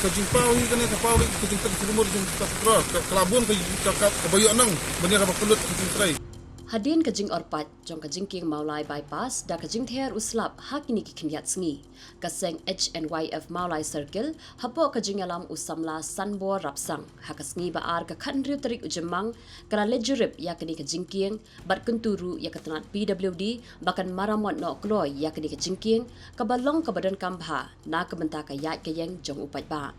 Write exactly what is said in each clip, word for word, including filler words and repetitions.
Ka jingpaw hi kane ka paw hi ka jingtep ka jingmur jong ka ka ka la bun ka ka ka ba ïoh nang ban ïa ka ba kulut ka jingtrei. Hadien ka jingorpait jong ka jingkieng Mawlai Bypass da ka jingther u slap ha kine ki khyndiat sngi, ka seng H N Y F Mawlai Circle hapoh ka jingïalam u samla Sanbor Rapsang ha ka sngi ba ar ka khathynriew tarik u Jymmang ka la leit jurip ïa kane ka jingkieng bad kyntu ruh ïa ka tnat P W D ba kan maramot noh kloi ïa kane ka jingkieng kaba long kaba donkam bha na ka bynta ka ïaid ka ïeng jong u paidbah.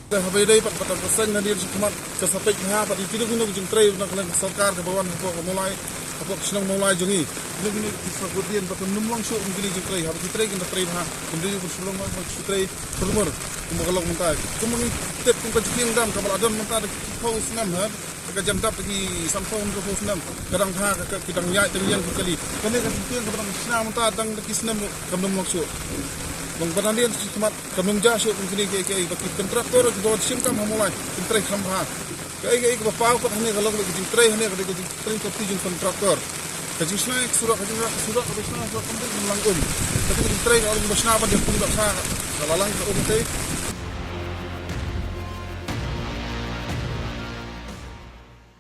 Te haba ïadei pat bad ka seng na dien shi khmat ka sa peit bha pat ïa kino kino ki jingtrei na ka liang ka sorkar kaba wan hapoh ka Mawlai, hapoh ka shnong Mawlai jong ngi. Kino kino ki sa kut dien ba kan ym long shuh kum kine ki jingtrei, haba ki trei kin da trei bha, kin da ïoh ban shu long ba ki trei pyrmur kumba ka long mynta. Kumba ngi tip kum ka jingkieng dam kaba la don mynta da ki phew snem ha. Ka jan dap da ki sanphew hynriewphew snem ka dang bha ka, ka, ki dang ïaid dang ïeng ki kali. Kane ka jingkieng kaba dang shna mynta dang da ki snem kam nym long shuh. Long ba dang dien shi khmat kam nym jia shuh kum kine kiei kiei ba ki kontraktor kiba wan shim kam ha Mawlai kin trei kham bha. Kaei kaei kaba paw pat hangne ka long ba ki jingtrei hangne ka dei ka jingtrei ka ti jong kontraktor. Ka jingshna ïa ka surok, ka jingshna ïa ka surok, ka jingshna ïa ka surok kam dei ka jinglang um. Ka dei ka jingtrei ka long ba shna ban ïa pung da ka, ka la lang ka um te.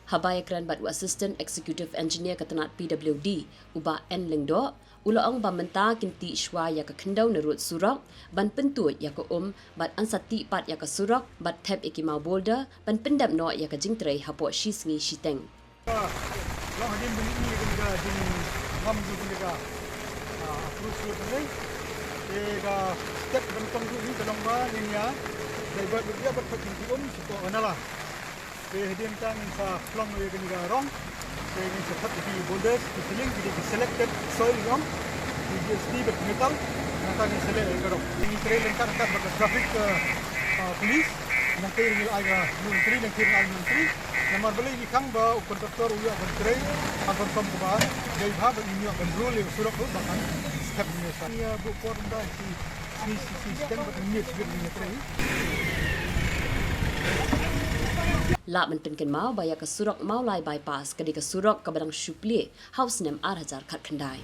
Haba ïakren bad u Assistant Executive Engineer ka tnat P W D, u Bah N Lyngdoh, u la ong ba mynta kin tih shuwa ïa ka khyndew narud surok ban pyntuid ïa ka um bad yn sa tih pat ïa ka surok bad thep ïa ki maw boulder ban pyndep noh ïa ka jingtrei hapoh shi sngi shiteng. Long hadien ba ngi ïa kane ka jingngam jong kane ka, ah, approach road ne. Te ka step ban tong ruh ngi ka long ba ngin ïa divert ruh ïa bad phet ïa ki um shapoh ka nala. Te hadien ta ngin sa pynlong ïa kane ka rong. Te ngin sa thep ïa ki boulders, ki siling, ki dei ki selected soil rong, ki G S T bad metal. Nangta ngin sa leh ïa ka rong. Ngin trei ryngkat ryngkat bad ka traffic, eh, eh, police. Nangta ngin ai ka no entry, nangta ngin ai no entry. Namar balei ngi khang ba u kontraktor u ïoh ban trei ha ka rukom kaba dei bha, ba ngin ïoh ban rule ïa u surok ruh ba kan step ne sa. Ïa bu por nda ki Lah ban pynkynmaw ba ïa ka surok Mawlai Bypass ka dei ka surok kaba dang shu plie ha u snem ar hajar khatkhyndai.